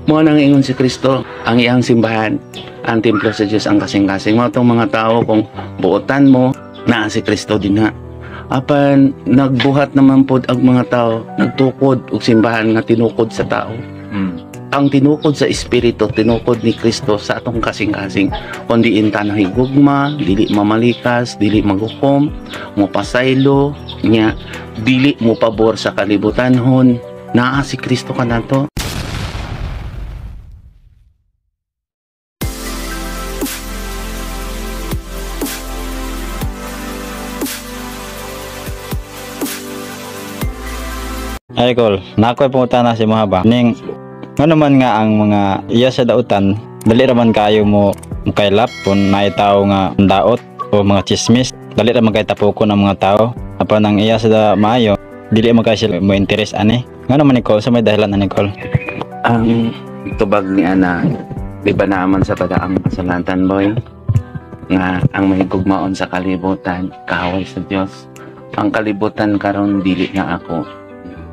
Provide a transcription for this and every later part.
Mao nang ingon si Kristo, ang iyang simbahan, ang templo sa Dios ang kasing-kasing. Mao tong mga tao kung buotan mo, naa si Kristo dinha. Apan nagbuhat naman pod ang mga tao, nagtukod og simbahan nga tinukod sa tao. Ang tinukod sa espiritu, tinukod ni Kristo sa atong kasing-kasing. Kundi inta na higugma, dili mamalikas, dili maghukom, mo pasaylo, nya dili mo pabor sa kalibutanhon. Naa si Kristo kanato. Ay, Col, na ako'y pangutana sa mga ba? Ning, nga naman nga ang mga iya sa dautan, dali raman kayo mo mukaylap kung naay tao nga daot o mga chismis, dali raman kay tapukon ang mga tao. Apan ang iya sa da maayo, dili man kayo sila mo interes ani. Nga naman, Nicole, sa may dahilan ani, Nicole? Ang tubag ni Ana, di ba naaman sa badaang kasulatan, boy? Nga ang mahigugmaon sa kalibutan, kaaway sa Dios. Ang kalibutan karon dili na ako.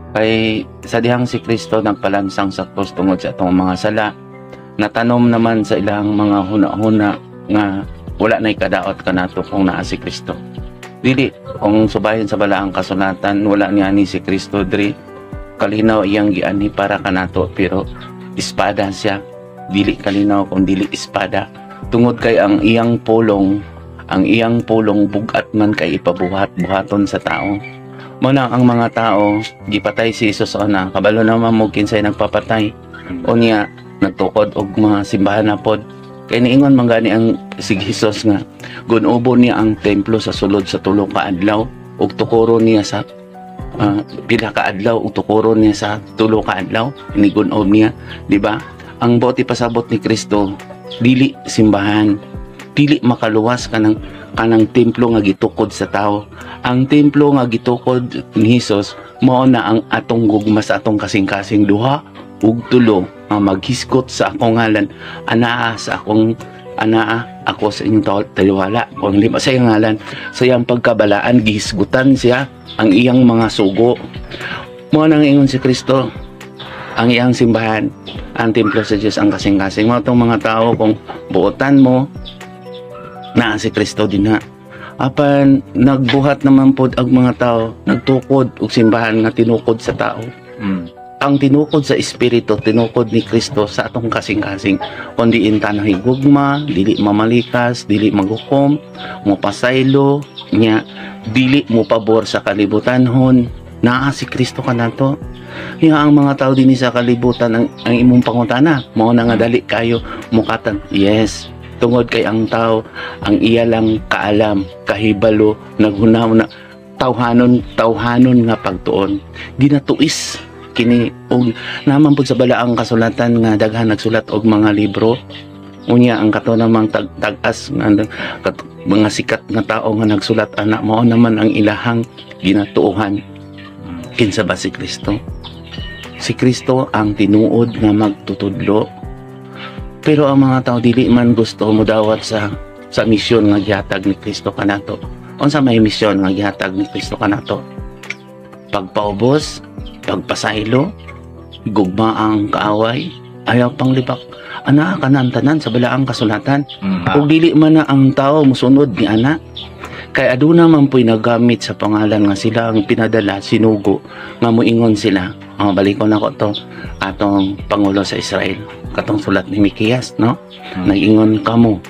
Kay sa dihang si Kristo nagpalansang sa krus tungod sa atong mga sala, natanom naman sa ilang mga huna-huna nga wala na'y kadaot kanato kung naa si Kristo. Dili, kung subahin sa balaang kasulatan, wala niya ni si Kristo diri. Kalinaw iyang gianhi para kanato, pero espada siya. Dili kalinaw kung dili espada. Tungod kay ang iyang pulong bugat man kay ipabuhat, buhaton sa tao. Muna ang mga tao, gipatay si Jesus ona, kabalo naman mo kinsay nagpapatay. O niya, nagtukod og mga simbahan na pod. Kay niingon man gani ang si Jesus nga, gunubo niya ang templo sa sulod sa tulo ka adlaw, ug tukoro niya sa pila ka adlaw, ug tukoro niya sa tulo ka adlaw, inigunob niya, di ba? Ang bote pasabot ni Kristo, dili simbahan, dili makaluwas kanang kanang templo nga gitukod sa tao. Ang templo nga gitukod ni Hesus mao na ang atong gugma sa atong kasing-kasing duha ug tulo nga maghisgot sa akong ngalan, anaa sa akong anaa ako sa inyong taliwala. Kung lima sa iyang ngalan, sa iyang pagkabalaan gihisgutan siya ang iyang mga sugo. Mao nang ingon si Kristo, ang iyang simbahan, ang templo sa Dios ang kasing-kasing. Mao tong mga tao kung buotan mo, naa si Kristo dinha. Apan nagbuhat naman pod ang mga tao, nagtukod og simbahan nga tinukod sa tao. Ang tinukod sa espiritu, tinukod ni Kristo sa atong kasing-kasing. Kundi inta na higugma, dili mamalikas, dili maghukom, mo pasaylo, nya dili mo pabor sa kalibutanhon. Naa si Kristo kanato. Nya ang mga tao dinhi sa kalibutan ang imong pangutana, mao na nga dali kayo mukatan. Yes, tungod kay ang tao ang iya lang kaalam, kahibalo, naghunahuna, tawhanon, tawhanon nga pagtuon. Ginatuis kini og naman pud sa balaang kasulatan nga daghan nagsulat og mga libro. Unya ang kato namang tag-as nga mga sikat nga tao nga nagsulat ana, mao naman ang ilahang ginatuohan. Kinsa ba si Kristo? Si Kristo ang tinuod nga magtutudlo. Pero ang mga tao dili man gusto modawat sa misyon nga gihatag ni Kristo kanato. Unsa may misyon nga gihatag ni Kristo kanato? Pagpaubos, pagpasaylo, gugma ang kaaway, ayaw panglibak. Ana kanan tanan sa balaang kasulatan. Ug dili man na ang tao mosunod ni ana. Kay aduna man puy nagamit sa pangalan nga sila ang pinadala, sinugo nga moingon sila. Oh, balikon nako to atong pangulo sa Israel, katong sulat ni Mikias, no? Nag-ingon kamo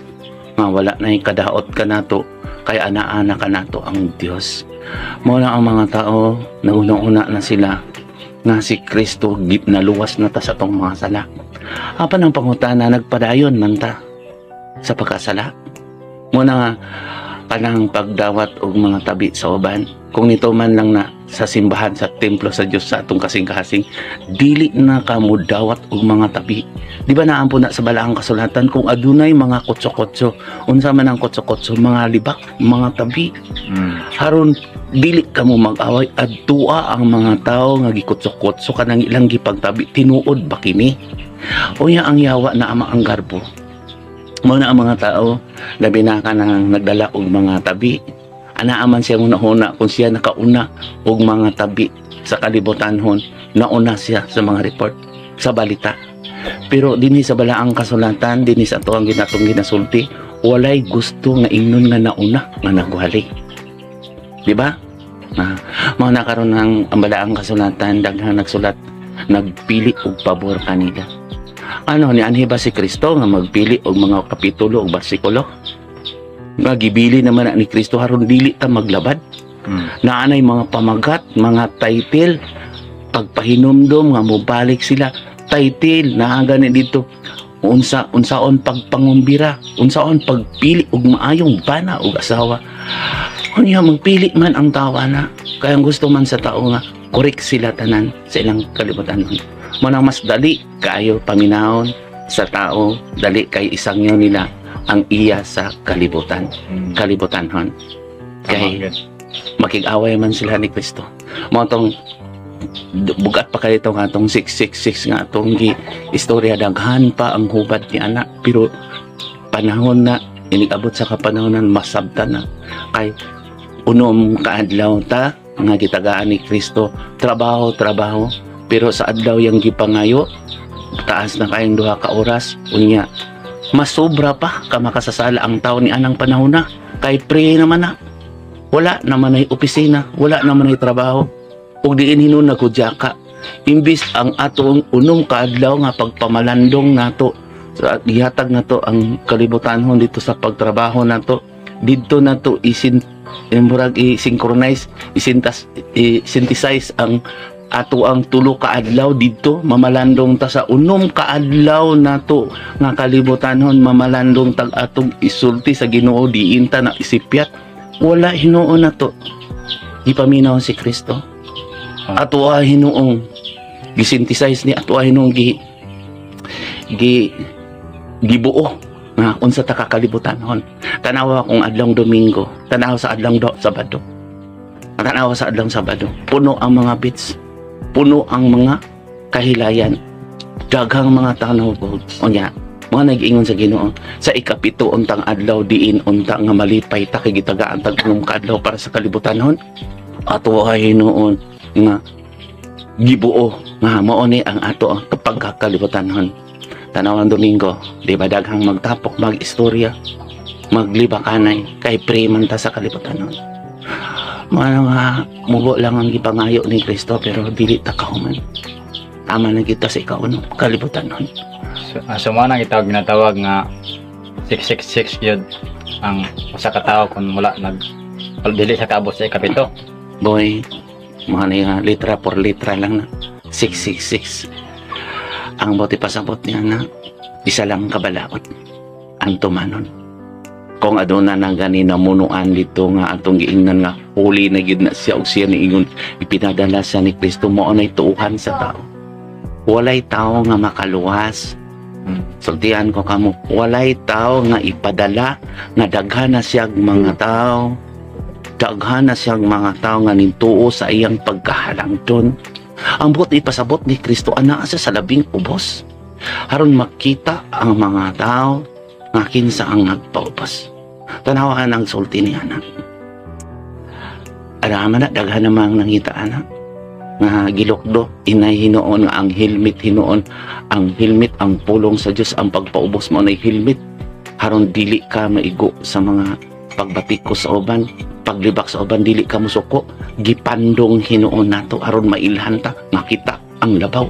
nga wala na kadaot kanato kay ana-ana kanato ang Dios. Mao na ang mga tao nauna-una na sila nga si Kristo naluwas na ta sa atong mga sala. Apan ang pangutana, nagpadayon man ta sa pagkasala. Mao na nga kanang pagdawat og mga tabi sa uban, kung nito man lang na sa simbahan, sa templo sa Dios sa atong kasing-kasing, dili na ka modawat og mga tabi. Di ba naampo na sa balaang kasulatan kung adunay mga kutso-kutso, unsa man ang kutso-kutso, mga libak, mga tabi. Haron dili ka mo mag-away, adtua ang mga tao nga gikutso-kutso kanang ilang gipagtabi, tinuod ba kini? Unya ang yawa na ama ang garbo. Mao na ang mga tao, labi na ka nang nagdala og mga tabi. Anaaman siya una-una kung siya nakauna og mga tabi sa kalibutanhon, nauna siya sa mga report, sa balita. Pero dinhi sa balaang kasulatan, dinhi sa ato ang ginatong ginasulti, walay gusto nga ingnon nga nauna nga nagwali. Di ba? Ah, mao na karon ang balaang kasulatan, daghang nagsulat, nagpili og pabor kanila. Ano ni anhi ba si Kristo nga magpili og mga kapitulo og bersikulo? Nga gibili naman na ni Kristo haron dili ta maglabad. Naanay mga pamagat, mga title, pagpahinumdom nga mobalik sila. Title naa gani dito, unsa unsaon pagpangumbira, unsaon pagpili og maayong bana og asawa. Unya magpili man ang tawa na kaya ang gusto man sa tao nga correct sila tanan sa ilang kalibutan. Mo nang mas dali kaayo paminahon sa tao, dali kay isangyo nila ang iya sa kalibutan, kalibutanhon. Tama, Kay gyud. Makig-away man sila ni Kristo. Mo tong bugat pa kayo itong atong 666 nga atong gi istorya, daghan pa ang hubad ni ana, pero panahon na inigabot sa kapanahonan, masabtan na kay 6 kaadlaw ta nga gitagaan ni Kristo, trabaho, trabaho, pero sa adlaw yang gipangayo taas na kayong 2 ka oras. Unya masobra pa ka makasasala ang tao ni anang panahon na kay pre naman na wala naman ay opisina, wala naman ay trabaho, ug diin hinuon nagkudya ka. Imbis ang atong 6 kaadlaw nga pagpamalandong nato sa gihatag nato ang kalibutanhon dito sa pagtrabaho nato, didto nato isin murag i-synchronize, isintas, i-synthesize ang ato ang 3 kaadlaw didto mamalandong ta sa 6 kaadlaw nato nga kalibutanhon, mamalandong tag atong isulti sa Ginoo, diin ta na isipyat. Wala hinuon nato gipaminaw si Kristo. Ato hinuong gisynthesize ni ato hinuong gi gi gibuo nga unsa ta kakalibutanhon. Tanawa kung adlong Domingo, tanawa sa adlong Sabado, tanawa sa adlong Sabado, puno ang mga beach, puno ang mga kahilayan, daghang mga tanaw. Unya mga nag-ingon sa Ginoo sa 7 untang adlaw, diin unta nga malipay ta kay gitagaan tag 6 kaadlaw para sa kalibutanhon. Ato ay hinuon nga gibuo nga mao ni ang ato ang pagkakalibutanhon. Tanawan Domingo, di ba daghang magtapok, mag-istorya, maglibakanay, kay pre man ta sa kalibutanhon. Mga nga mubo lang ang gipangayo ni Kristo, pero dili ta kahuman. Tama na kita sa ikaunom kalibutanhon. So mao nang itawag, ginatawag nga 666 yun ang usa ka tawo kung wala nag wala, dili sa kaabot sa 7. Boy, mga na nga litra por litra lang na 666. Ang bote pasabot niya na isa lang kabalaot ang tumanon. Kung aduna na gani namunuan dito nga atong giingnan nga huli na gyud na siya og siya niingon ipinadala siya ni Kristo, mao nay tuuhan sa tao. Walay tao nga makaluwas. Sultian ko kamo, walay tao nga ipadala nga daghan na siyang mga tao. Daghan na siyang mga tao nga nintuo sa iyang pagkahalangdon. Ang buot ipasabot ni Kristo, anaa siya sa labing ubos. Aron makita ang mga tao nga kinsa ang nagpaubos. Tanawan ang sulti ni anak. Alaman na, daghan namang nangita anak nga gilukdo inay hinuon nga ang helmet hinuon, ang helmet ang pulong sa Dios. Ang pagpaubos mo nay helmet haron dili ka maigo sa mga pagbatikos sa uban, paglibak sa uban, dili ka musuko. Gipandong hinuon nato aron mailhan ta nga kita ang labaw.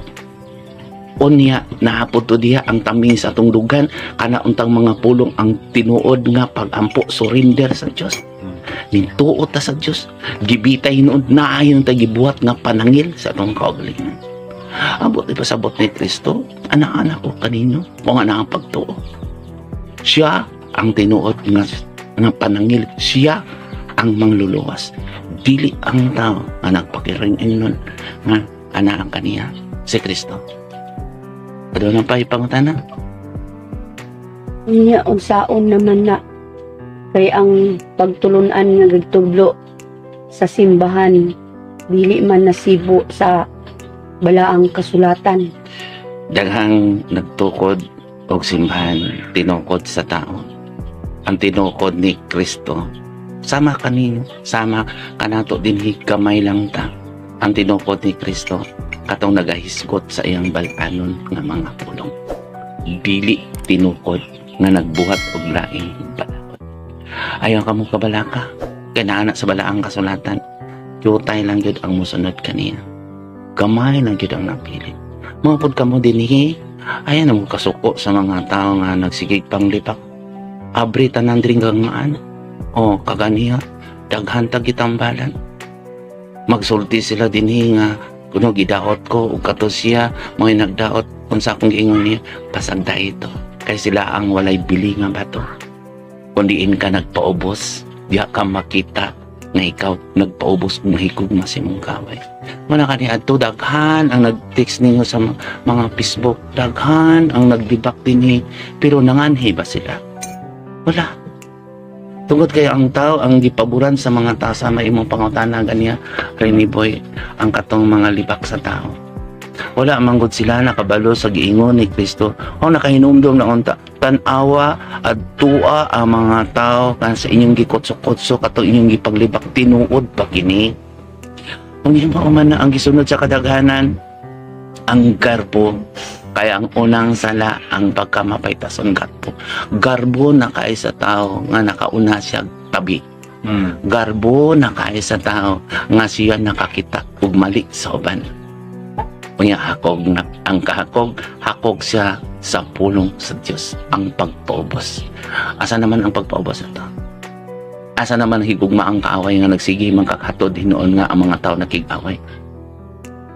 Unya naapod to diha ang taming sa atong dugan kana untang mga pulong, ang tinuod nga pagampo, surrender sa Dios. Nintuo ta sa Dios, gibitay hinuon, naayon ta gibuhat nga panangil sa atong kaugalingon. Abot ipasabot ni Kristo, anak-anak ko kanino kung ana ang pagtuo, siya ang tinuod nga panangil, siya ang mangluluwas, dili ang tao nga nagpakiring ingnon nga ana ang kaniya si Kristo. Aduna pa ipangutana? Unya unsaon naman na kay ang pagtulunan nga gigtudlo sa simbahan dili man nasibo sa balaang kasulatan? Daghang nagtukod og simbahan, tinukod sa tao. Ang tinukod ni Kristo, sama kaninyo, sama kanato dinhi, gamay lang ta. Ang tinukod ni Kristo Katong nagahisgot sa iyang balanon nga mga pulong. Dili tinukod nga nagbuhat og laing balakod. Ayaw ka mo kabalaka. Kay naa na sa balaang kasulatan. Jutay lang gyud ang musunod kaniya. Gamay lang gyud ang napili. Mga pud kamo dinhi, ayaw na mo kasuko sa mga tao nga nagsigig panglibak. Abri tanan diri gangmaan. O kaganiha, daghan tag gitambalan. Magsulti sila dinhi nga kuno gidaot ko ug kato siya mga nagdaot, unsa akong giingon niya, pasagda ito kay sila ang walay bili nga bato. Kung diin ka nagpaubos, diha ka makita nga ikaw nagpaubos ug mahigugma sa imong kaway. Muna kani adto, daghan ang nag-text ninyo sa mga Facebook, daghan ang naglibak dinhi, pero nanganhi ba sila? Wala. Tungod kay ang tao ang gipaboran sa mga tao sa may imong pangutana ganiya, Rene Boy, ang katong mga libak sa tao. Wala man gud sila nakabalo sa giingon ni Kristo. O nakahinumdum na unta, tan-awa at tuwa ang mga tao kan sa inyong gikotso-kotso, katong inyong gipaglibak, tinuod pa kini. Ang imo man na ang gisunod sa kadaghanan, ang garbo. Kaya ang unang sala ang pagkamapaytason, garbo. Garbo na kay sa tao nga nakauna siya tabi. Garbo na kay sa tao nga siya nakakita ug mali sa uban. Unya hakog na ang kahakog, hakog siya sa pulong sa Dios, ang pagpaubos. Asa naman ang pagpaubos na to? Asa naman higugma ang kaaway nga nagsige man kakatod hinuon nga ang mga tao nakig-away?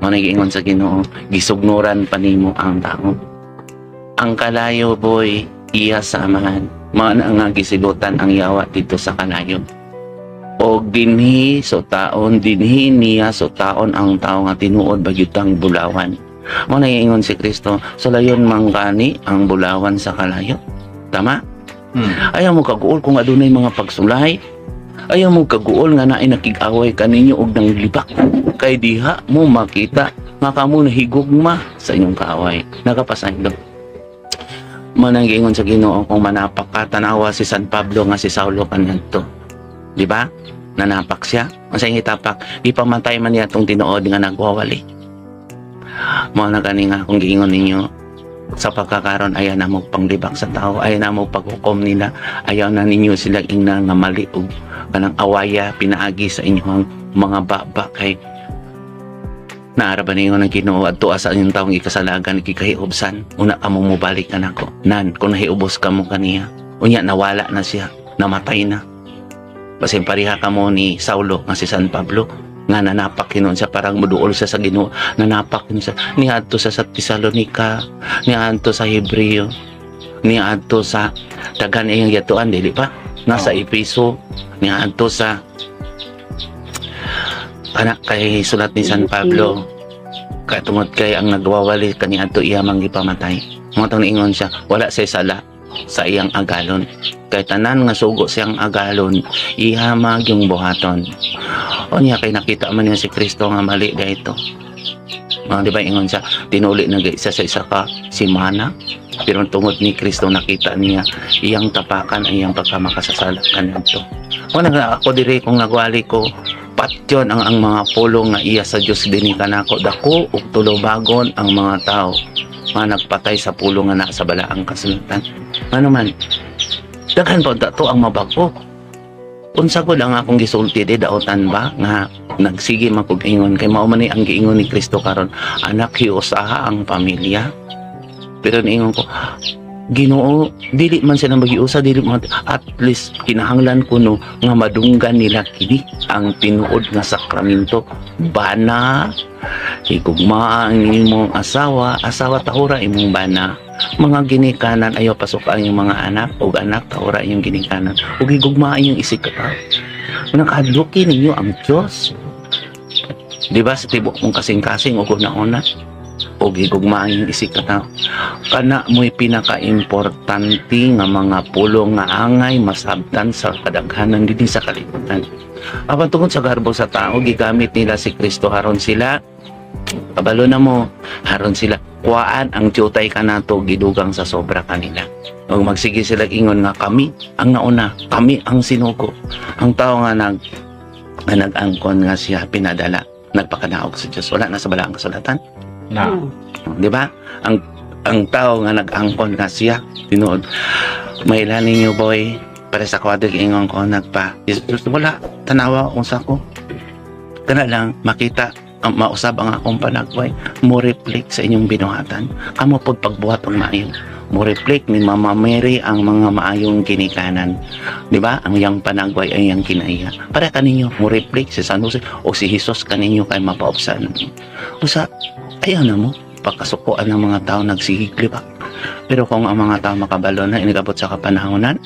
Mao na giingon sa Ginoo, gisugnuran pa nimo ang tao. Ang kalayo, boy, iya sa Amahan. Mao na nga gisilutan ang yawa dito sa kalayo. O dinhi so taon, dinhi niya so taon ang tao nga tinuod ba gyud ang bulawan. Mao na giingon si Kristo, sulayon man gani ang bulawan sa kalayo. Tama? Ayaw mo kaguol kung adunay mga pagsulay. Ayaw mo kaguol nga naay nakig-away kaninyo og nang libak. Kay diha mo makita nga kamo nahigugma sa inyong kaaway. Nakapasaylo. Manang giingon sa Ginoo, kung manapak ka, tanawa si San Pablo nga si Saulo kanadto. Di ba? Nanapak siya. Ang sa itapak, gipamatay man niya tong tinuod nga nagwawali. Mao na gani nga akong giingon ninyo sa pagkakaron, ayaw na mo panglibak sa tao, ayaw na mo paghukom nila, ayaw na ninyo sila ingna nga mali og kanang awaya pinaagi sa inyong mga baba, kay naara ba ninyo ng Ginoo, adto sa inyong taong ikasalagan ikikahiubsan, una ka mo mobalik ka nako nan kung nahiubos ka mo kaniya. Unya nawala na siya, namatay na. Basin pareha ka mo ni Saulo nga si San Pablo nga nanapak hinuon siya, parang muduol siya sa Ginoo, nanapak hinuon siya niadto sa Tesalonica, niadto sa Hebreo, niadto sa daghan iyang yatuan, dili pa nasa Efeso, niadto sa anak kay sulat ni San Pablo, katungod kay ang nagwawali kaniadto iya mang gipamatay. Mo tong niingon siya, wala siya sala sa iyang agalon kay tanan nga sugo siyang agalon iha yung buhaton. O niya kay nakita man niya si Kristo nga mali dahito. Mga di ba ingon siya, tinuli na isa sa isa ka simana, pero tungod ni Kristo nakita niya iyang tapakan ang iyang pagkamakasasala kanadto. Wala nga ako diri kung nagwali ko, patyon ang mga pulong nga iya sa Dios dinhi kanako. Dako ug tulubagon ang mga tao nga nagpatay sa pulong nga naa sa balaang kasulatan. Ano man, daghan pa to ang mabag-o. Unsa ko lang akong gisulti di daotan ba nga nagsige man kog ingon kay mao man ni ang giingon ni Kristo karon, anak, hiusaha ang pamilya. Pero niingon ko, Ginoo, dili man sila magiusa, dili man, at least kinahanglan kuno nga madunggan nila kini ang tinuod nga sakramento. Bana, higugmaa ang imong asawa, asawa, tahura imong bana. Mga ginikanan, ayaw pasok ang inyong mga anak, ug anak, tahura inyong ginikanan, ug higugmaa inyong isig katawo. Nakahadluki ninyo ang Diyos. Di ba sa tibok mong kasing-kasing ug una-una, ug higugmaa inyong isig katawo. Kana mo'y pinaka-importante nga mga pulong nga angay masabtan sa kadaghanan dinhi sa kalibutan. Apan tungod sa garbo sa tao, gigamit nila si Kristo aron sila kabalo na mo, aron sila kuhaan ang tiyutay kanato, gidugang sa sobra kanila. Ug magsige sila ingon nga kami ang nauna, kami ang sinugo. Ang tao nga nag-angkon nga siya pinadala, nagpakanaog sa Dios. Wala na sa balaang kasulatan. Na. Di ba? Ang tao nga nag-angkon nga siya, tinuod. Mailhan ninyo, boy, para sa kwadro ingon ko nagpa. Jesus, wala tanawa unsa ko. Kana lang makita ang mausab ang akong panagway, mo reflect sa inyong binuhatan. Kamo pud pagbuhat og maayo. Mo reflect ni Mama Mary ang mga maayong ginikanan. Di ba? Ang iyang panagway ay iyang kinaiya. Para kaninyo, mo reflect si San Jose o si Jesus kaninyo kay mapaubsan. Usa, ayaw na mo pagkasukuan ng mga tao nagsigigli ba. Pero kung ang mga tao makabalo na inigabot sa kapanahonan,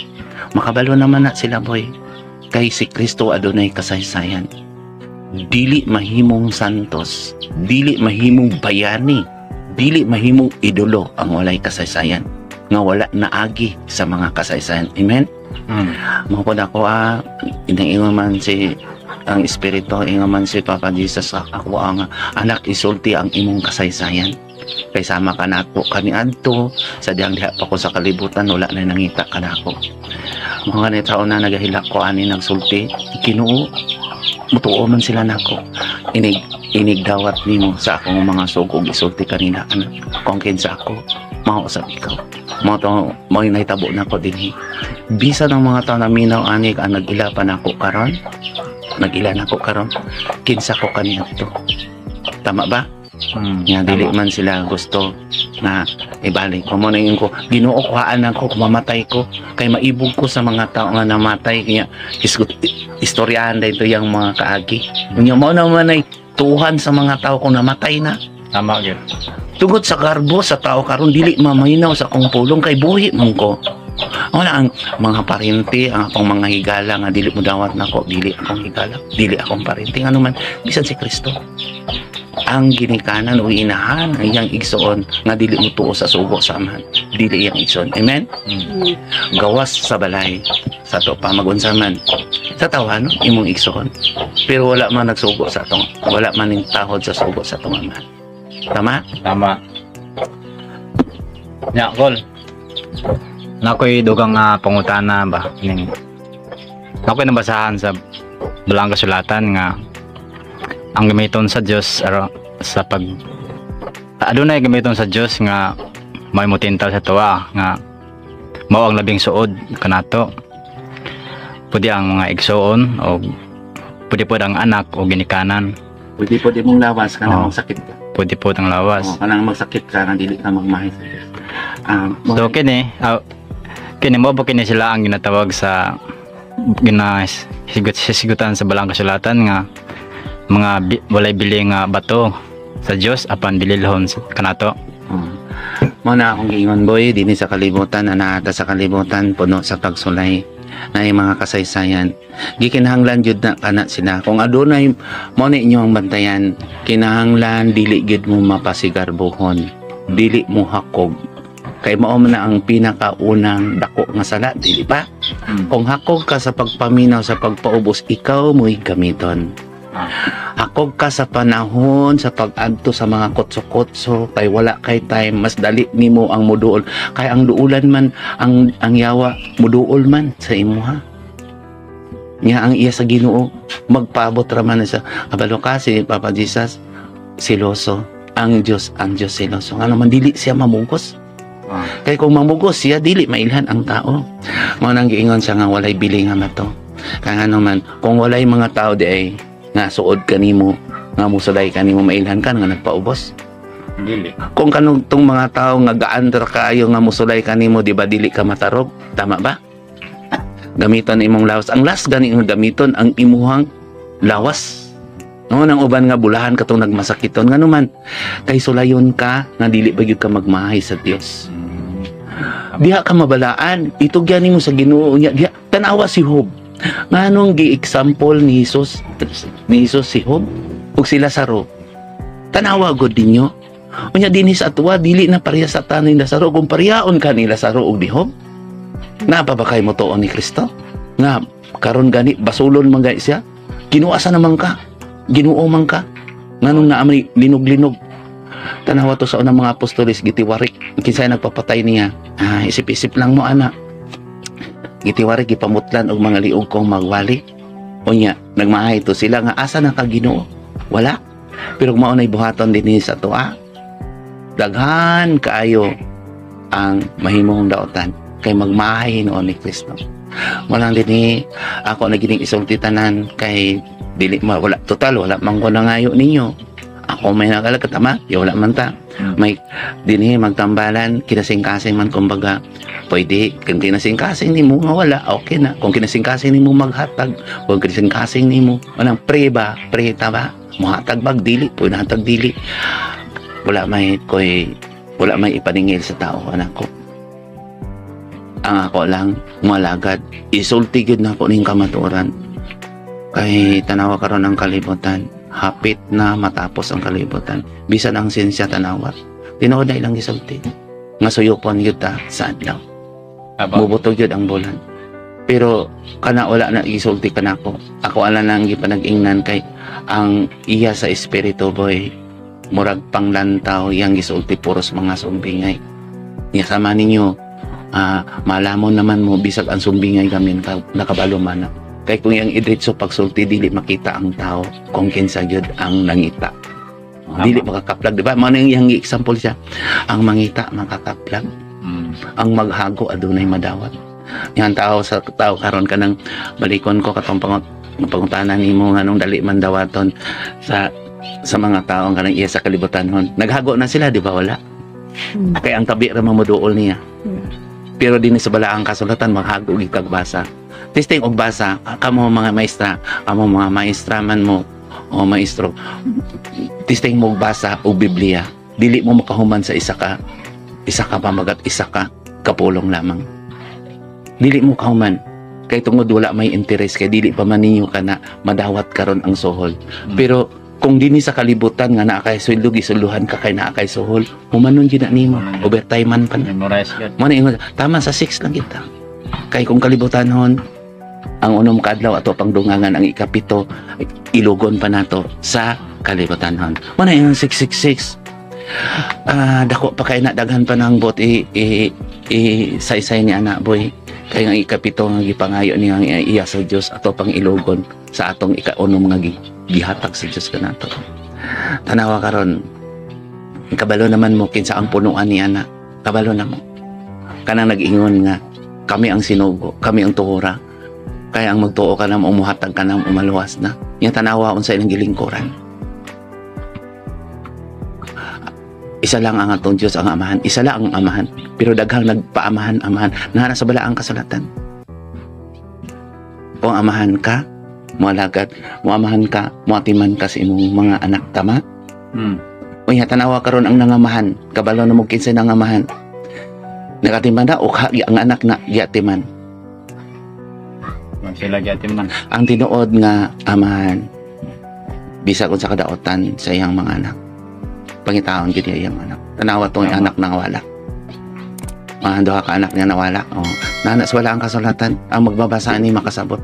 makabalo naman na sila, boy. Kay si Kristo adunay kasaysayan. Dili mahimong santos, dili mahimong bayani, dili mahimong idolo ang walay kasaysayan nga wala naagi sa mga kasaysayan. Amen? Mao pod ako inang man si ang espiritu, ingon man si Papa Jesus ako ang anak, isulti ang imong kasaysayan kay sama ka nako kaniadto sa diyang diha pa ko sa kalibutan, wala na nangita kanako. Mga ni tao na nagahilak ko ani, nagsulti, Ginoo, mutuo man sila nako, inig inig dawat nimo sa akong mga sugo, isulti kanila, anak, kung kinsa ako, mao usab ikaw. Mao to, mao nahitabo nako dinhi. Bisan ang mga tao na minaw ani, ang nag-ila pa nako karon, nag-ila nako karon kinsa ko kaniadto. Tama ba? Nga dili man sila gusto na ibalik ko mo na ko, Ginoo, kuhaan ako kung mamatay ko kay maibog ko sa mga tao nga namatay, kaya isgot istoryahan dito yung mga kaagi. Unya mao naman ay tuhan sa mga tao kung namatay na. Tama gyud. Tungod sa garbo sa tao karon, dili mamaynaw sa akong pulong kay buhi man ko. Wala ang mga parente, ang akong mga higala nga dili mo dawat nako, dili akong higala, dili akong parente. Ngano man, bisan si Kristo ang ginikanan o inahan ang iyang igsoon nga dili mo tuo sa sugo sa Amahan, dili iyang igsoon. Amen? Gawas sa balay sa to pa magunsa man sa tawhano imong igsoon, pero wala man nagsugo sa atong, wala man ning tahod sa sugo sa atong Amahan. Tama? Tama. Nya, Kol. Nakoy dugang nga pangutana ba ning nakoy nabasahan sa Balaang Kasulatan nga ang gamiton sa Dios aro sa pag adunay gamiton sa Dios nga may motintal sa tuwa nga mao ang labing suod kanato. Pwede ang mga igsoon o pwede pod ang anak o ginikanan. Pwede po imong lawas kanang magsakit ka. Pwede pod ang lawas. Oh, kanang magsakit ka nga dili ka magmahay sa Dios. So kini mo ba kini sila ang ginatawag sa ginasigot sisigutan sa Balaang Kasulatan nga mga walay bili nga bato sa Dios apan bililhon sa kanato? Mo na akong giingon, boy, dinhi sa kalibutan, anaata sa kalibutan puno sa pagsulay na yung mga kasaysayan. Gikinahanglan jud na kana sila. Kung adunay mo na inyo ang bantayan, kinahanglan dili gyud mo mapasigarbuhon. Dili mo hakog. Kay mao man na ang pinakaunang dako nga sala, dili ba? Kung hakog ka sa pagpaminaw, sa pagpaubos, ikaw mo'y gamiton. Hakog ka sa panahon sa pag-adto sa mga kotso-kotso kay wala kay time, mas dali nimo ang muduol kay ang duulan man ang yawa, muduol man sa imuha nya. Ang iya sa Ginoo, magpaabot ra man sa kabalo ka si Papa Jesus, siloso ang Dios. Ang Dios siloso, ngano man dili siya mamugos? Kay kung mamugos siya, dili mailhan ang tao. Mao nang giingon siya nga walay bili nga mato. Kaya nga naman kung walay mga tao di ay nga suod kanimo, nga musulay kanimo, mailhan ka nga nagpaubos? Dili. Kung kanugtong mga tao nga gaan ra kaayo nga musulay kanimo, di ba dili ka matarog? Tama ba? Gamiton imong lawas. Ang last gani nga gamiton ang imuhang lawas. No, nang uban nga bulahan katong nagmasakiton, ngano man? Kay sulayon ka nga dili ba gyud ka magmahay sa Dios. Diha ka mabalaan, itugyan nimo sa Ginoo niya. Diha tan-awa si Job. Nganong gi-example ni Jesus si Job ug si Lazaro? Tanawa gud ninyo. Unya dinhi sa atwa dili na pareha sa tanan ni Lazaro. Kung parehaon ka ni Lazaro ug ni Job, naa pa ba kay motuo ni Kristo? Nga karon gani basulon man gani siya. Ginoo, asa naman ka? Ginoo man ka. Nganong naa man linog-linog? Tanawa to sa unang mga apostoles, gitiwarik. Kinsay nagpapatay niya? Ah, isip-isip lang mo ana. Gitiwarik, gipamutlan og mga liog kong magwali. Unya, nagmahay to sila nga asa na ka, Ginoo? Wala. Pero kung mao na'y buhaton din sa atoa, Daghan kaayo ang mahimong daotan kay magmahay noon ni Kristo. Walang dinhi ako na gining isulti tanan kay dili ma wala, total wala man ko nangayo ninyo. Ako may nakalag, tama, ya wala man ta. May dinhi magtambalan kinasing-kasing man kumbaga. Pwede kung kinasing-kasing nimo nga wala, okay na. Kung kinasing-kasing nimo maghatag, kung kinasing-kasing nimo walang pre ba, pre ta ba, mohatag bag dili, pwede hatag dili. Wala may koy, wala may ipaningil sa tao, anak ko. Ang ako lang malagad, isulti gyud nako ning kamatuoran. Kay tanawa karon ang kalibutan, hapit na matapos ang kalibutan. Bisan ang siyensya, tanawa, tinuod na ilang gisulti nga suyopon gyud ta sa adlaw. Mubutog gyud ang bulan. Pero kana wala na gisulti kanako. Ako ala lang gipanag-ingnan kay ang iya sa espiritu, boy, murag panglantaw yang gisulti, puros mga sumbingay. Nya sama ninyo, malamon naman mo bisag ang sumbingay gamin ka nakabalo man na. Kay kung yang idritso pagsulti, dili makita ang tao kung kinsa gyud ang nangita. Dili makakaplag, di ba? Mao na yung example siya. Ang mangita makakaplag, ang maghago adunay madawat. Yan tao sa tao karon, kanang balikon ko katong pangutana nimo nganong dali man dawaton sa mga tao kanang iya sa kalibutan hon. Naghago na sila, di ba wala? Kay ang tabi ra mamuduol niya. Pero dinhi sa balaang kasulatan, maghago gyud kag basa. Testing og basa kamo mga maestra, kamo mga maestra man mo o maestro. Testing mo og basa og Biblia. Dili mo makahuman sa isa ka pamagat, isa ka kapulong lamang. Dili mo kahuman kay tungod wala may interes, kay dili pa man ninyo kana madawat karon ang suhol. Pero kung dinhi sa kalibutan nga naa kay sweldo, gisuluhan ka kay naa kay suhol, humanon gyud na nimo, overtime man pa na. Memorize gyud. Mo na ingon, tama sa 6 lang kita. Kay kung kalibutan hon, ang unom ka adlaw ato pang dungangan, ang ikapito ilugon pa nato sa kalibutan hon. Mo na ingon 666. Dako pa kay na, daghan pa nang bot i saysay ni anak, boy. Kay ang ikapito nga gipangayo niya ang iya sa Dios ato pang ilugon sa atong ikaunom nga gihatag sa Dios kanato. Tanawa karon, kabalo naman mo kinsa ang punuan ni ana. Kabalo na mo. Kanang nag-ingon nga kami ang sinugo, kami ang tuhura. Kaya ang magtuo ka na, umuhatag ka na, umaluwas na. Yung tanawa unsa ilang gilingkuran. Isa lang ang atong Diyos, ang Amahan. Isa lang ang Amahan. Pero daghang nagpaamahan, amahan. Naa sa balaang kasulatan. Kung amahan ka, mualagad, muamahan ka, muatiman ka sa imong mga anak, tama? Uy, tanawa karon ang nangamahan. Kabalo na mo kinsa nangamahan. Nakatiman na o ang anak na giatiman. Kung sila giatiman. Ang tinuod nga amahan, bisag unsa kadaotan sa iyang mga anak, pangitaon gid niya iyang anak. Tanawa tong anak nang wala. Mga duha ka anak niya nawala. Oh. Nanas wala ang kasulatan. Ang magbabasa ni makasabot.